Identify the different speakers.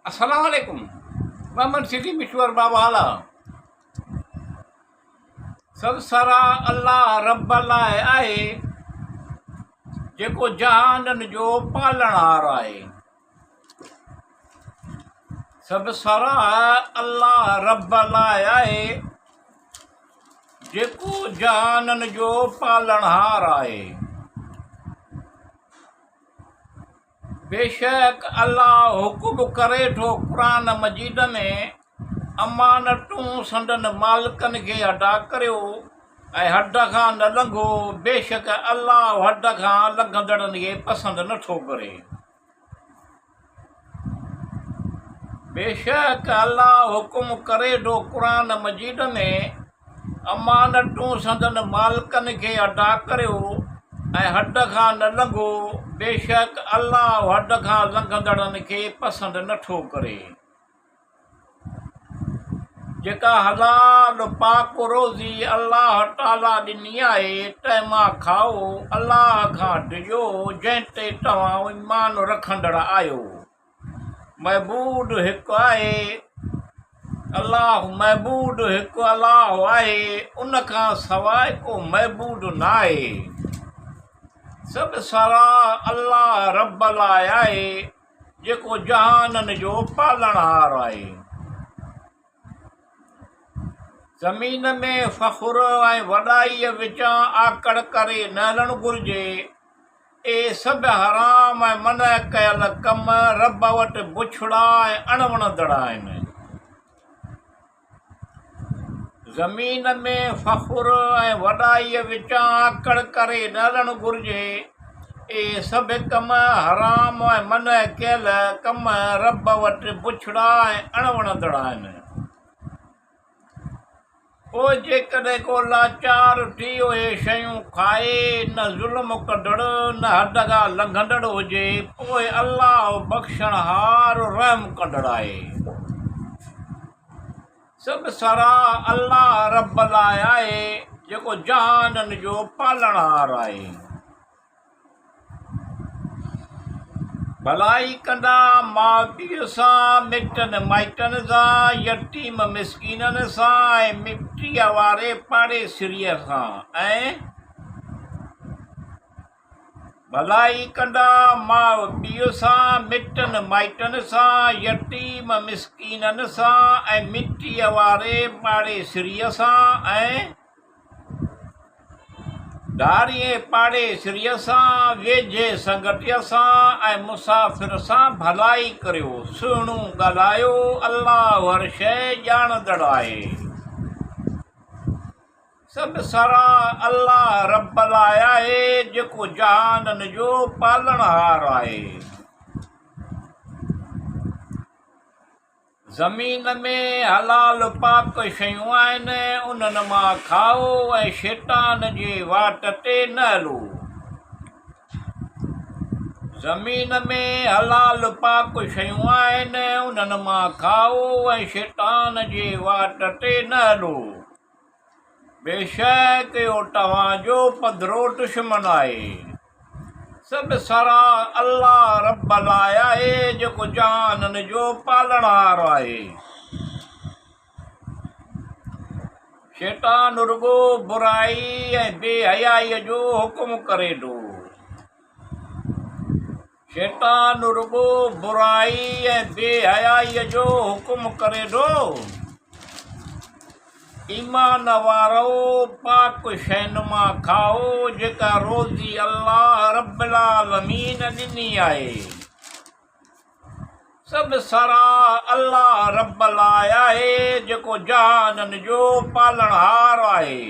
Speaker 1: السلام عليڪم محمد سنڌي مشور بابا هالا سڀ سرا الله رب لاء آهي جيڪو جهانن جو پالڻهار آهي سڀ سرا الله رب لاء آهي جيڪو جهانن جو پالڻهار آهي بيشڪ الله حڪم ڪري ٿو قرآن مجيد ۾، امانتون سندن مالڪن کي ادا ڪريو ۽ حد کان نه لنگهو، بيشڪ الله حد کان لنگهندڙن کي پسند نه ٿو ڪري. بيشڪ الله حڪم ڪري ٿو قرآن مجيد ۾، امانتون سندن مالڪن کي ادا ڪريو ۽ حد کان نه لنگهو، بيشڪ الله حد کان لنگهندڙن کي پسند نه ٿو ڪري. جيڪا حلال پاڪ روزي الله تعاليٰ ڏني آهي، تنهن مان کائو، الله کان ڊڄو، جنهن تي توهان ايمان رکندڙ آهيو. معبود هڪ آهي، الله معبود هڪ الله آهي، ان کان سواء ڪو معبود ناهي. سڀ ساراهه الله رب لاء آهي. جيڪو جهانن جو پالڻهار آهي. زمين ۾ فخر ۽ وڏائيء وچان آڪڙ ڪري نه هلڻ گهرجي. اهي سڀ حرام ۽ منع ڪيل ڪم رب وٽ بڇڙا ۽ اڻوڻندڙ آهن. زمين ۾ فخر ۽ وڏائيء وچان آڪڙ ڪري نه هلڻ گهرجي. اهي سڀ ڪم حرام ۽ منع ڪيل ڪم رب وٽ بڇڙا ۽ اڻوڻندڙ آهن. پوء جيڪڏهن ڪو لاچار ٿي اهي شيون کائي، نه ظلم ڪندڙ، نه حد کان لنگهندڙ هجي، پوء الله بخشڻهار رحم ڪندڙ آهي. سڀ ساراهه الله رب لاء آهي، جيڪو جهانن جو پالڻهار آهي. ڀلائي ڪندا ماء پيء سان، مٽن مائٽن سان، يتيم مسڪينن سان ۽ مٽيء واري پاڙيسريء سان ۽. ڀلائي ڪندا ماء پيء سان، مٽن مائٽن سان، يتيم مسڪينن سان ۽ مٽيء واري پاڙيسريء سان ۽. ڌارئين پاڙيسريء سان، ويجهي سنگتيء سان ۽ مسافر سان ڀلائي ڪريو، سهڻو ڳالهايو، الله هر شيء ڄاڻندڙ آهي. سڀ ساراهه الله رب لاء آهي، جيڪو جهانن جو پالڻهار آهي. زمين ۾ حلال پاڪ شيون آهن، انهن مان کائو ۽ شيطان جي واٽ تي نه هلو. زمين ۾ حلال پاڪ شيون آهن، انهن مان کائو ۽ شيطان جي واٽ تي نه هلو. بيشڪ اهو توهان جو پڌرو دشمن آهي. سڀ ساراهه الله رب لاء آهي، جيڪو جهانن جو پالڻهار آهي. شيطان رڳو برائي ۽ بي حيائيء جو حڪم ڪري ٿو. شيطان رڳو برائي ۽ بي حيائيء جو حڪم ڪري ٿو. ايمان وارؤ! پاڪ شين مان کائو، جيڪا روزي الله رب العالمين ڏني آهي. سڀ ساراهه الله رب لاء آهي، جيڪو جهانن جو پالڻهار آهي.